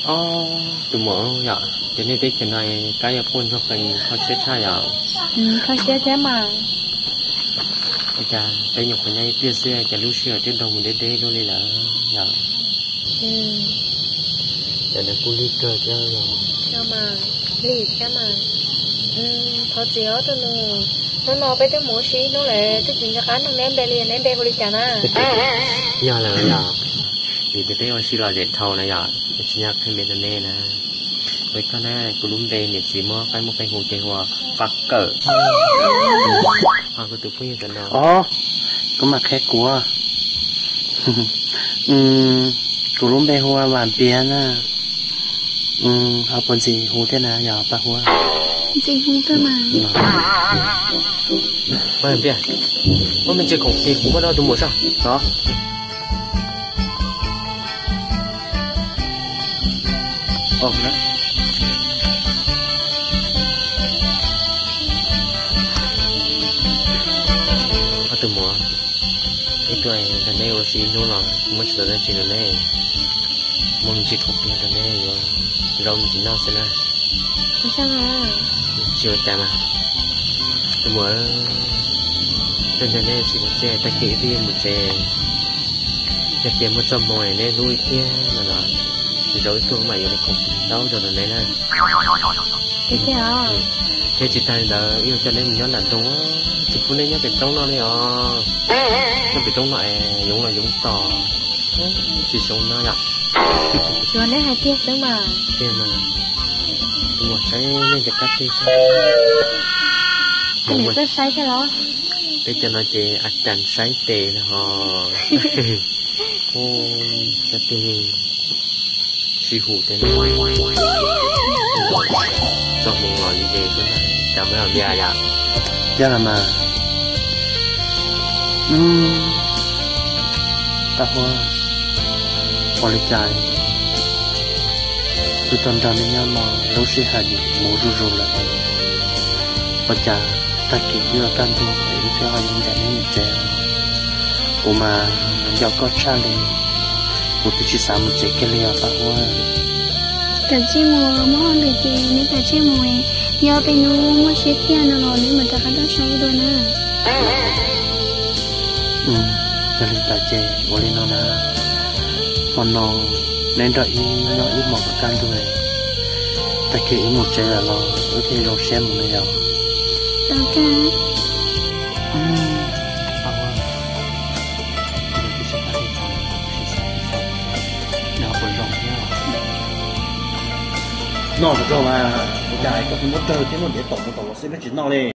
Tus muam yom, ces nej teb chaws no kab yuav quaj ntsoog qees kho siab tshaj yom. Kho siab thiab mas. Ua cas peb nyuam qhuav nyob ib pliag xwb cas lub sij hawm twb nrog mus deb deb luaj li lawm yom. Cas nws kuj lig kawg thiab los. Lig thiab mas. Thov txim os tus nus, hnub no peb twb mus ua si ib hnub lawm twb tsis nco qab nug neb npe li, neb npe hu li cas na? Yog lawm yom, vim tias peb ua si lom zem dhau na yom, tsis nco qhia npe rau neb na. Ua li koj na, kuv lub npe niam txiv muab qaib muab qeej hu ces hu ua Paj Kawm. Ho kuv tus phooj ywg tam no. Os, koj mam qhia kuv. Kuv lub npe hu ua Vam Piav na. Ho puas ntxim hu thiab na yog Paj Huab? Ntxim hu kawg mas. Vam Piav, muab me ntsis khoom tis kuv muab rau tus muam saib os. Tus muam, ib pliag nrog neb ua si ib hnub los kuv muab tsis tau dab tsi rau neb, muab me ntsis khoom tis rau neb yuav zoo me ntsis noj xwb na. Tsis ua cas mas. Tus muam, nrog neb ua si tag kis wb twb yuav mus tsev, yog tias muaj txoj hmoo neb hlub wb thiab no los, zaum ib pliag mam yuav li khoom tis ntau rau neb na. Thiab tsis tas li ntawd wb yuav coj neb mus nyob nram ntug, tsis pub neb nyob pem roob no li os. Nyob pem roob no es yoov los yoov tos, tsis zoo no yom. Tsuas neb hais tiag xwb mas. Tiag mas, tus muam saib nej cov kab teg saib. Koj niam txawj saib thiab los? Peb cov no ces a cas saib tes no ho. Kab teg sib hum tej no. Txoj hmoo los li ces xwb na, cas me Vam Piav yom. Yog los mas. Paj Huab, ua li cas wb tuaj nrog nej nyob no lub sij hawm mus zuj zus lawm, ua cas tag kis twb yuav kaj ntug es wb thiaj ho yuav ncaim neb mus tsev. Kuv mas nco koj tshaj li, kuv twb tsis xav mus tsev kiag li os Paj Huab. Kav tsij mus, muaj hauj lwm ces neb kav tsij mus, yog peb hnub muaj siab tiag no los neb mam rov qab tuaj saib dua na. Yog li ntawd ces ua li no na, hmo no neb nrog wb nyob ib hmos kom kaj ntug, tag kis wb mus tsev lawm los wb thiaj zoo siab mus na yom. Tau kawg. Noj tau mas, ua cas koj muab rawg thiab muab ntiav tom mus tom los xwb peb tsis noj li.